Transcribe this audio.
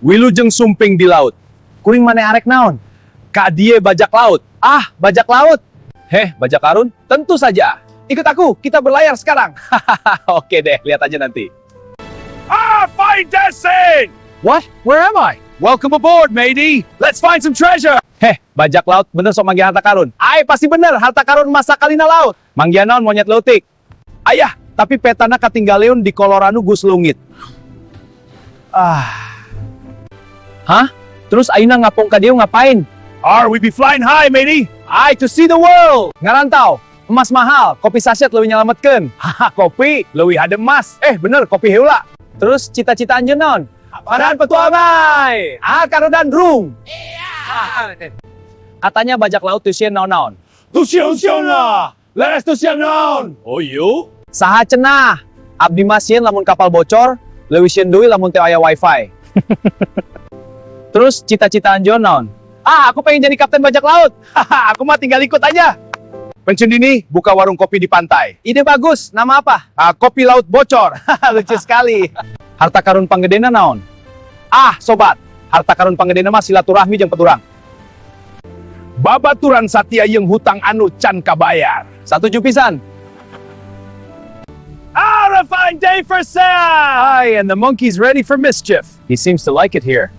Wilujeng sumping di laut. Kuring maneh arek naon? Ka dieu bajak laut. Ah, bajak laut. Heh, bajak karun? Tentu saja. Ikut aku, kita berlayar sekarang. Hahaha, oke deh, lihat aja nanti. Ah, find Dessin! What? Where am I? Welcome aboard, matey. Let's find some treasure. Heh, bajak laut bener sok manggihan harta karun. Ai, pasti bener, harta karun mah sakalina laut. Manggihan naon, monyet leutik? Ayah, tapi petana katinggaleun di Colorado gus leungit. Ah. Hah? Terus ayeuna ngapung ka dieu ngapain? Are we be flying high, matey? I to see the world. Ngarantau. Emas mahal, kopi saset leuwih nyalametkeun. Haha, kopi leuwih hade emas. Eh, bener, kopi heula. Terus cita-cita anjeun naon? Paran petuamai. Ah, karodan rung. Katanya bajak laut teu sieun naon-naon. Teu sieun lah. Let us teu sieun naon. Oh, you? Saha cenah? Abdi mah sieun lamun kapal bocor, leuwih sieun deui lamun teu aya wifi. Terus cita-cita anjeun naon? Ah, aku pengen jadi kapten bajak laut. Haha, aku mah tinggal ikut aja. Pensiun dini, buka warung kopi di pantai. Ide bagus, nama apa? Ah, kopi laut bocor. Lucu sekali. Harta karun panggedena naon? Ah, sobat, harta karun panggedena mah silaturahmi jeung peturang. Babaturan satia jeung hutang anu can kabayar. Satuju pisan. Ah, a fine day for sail! Hi, and the monkey's ready for mischief. He seems to like it here.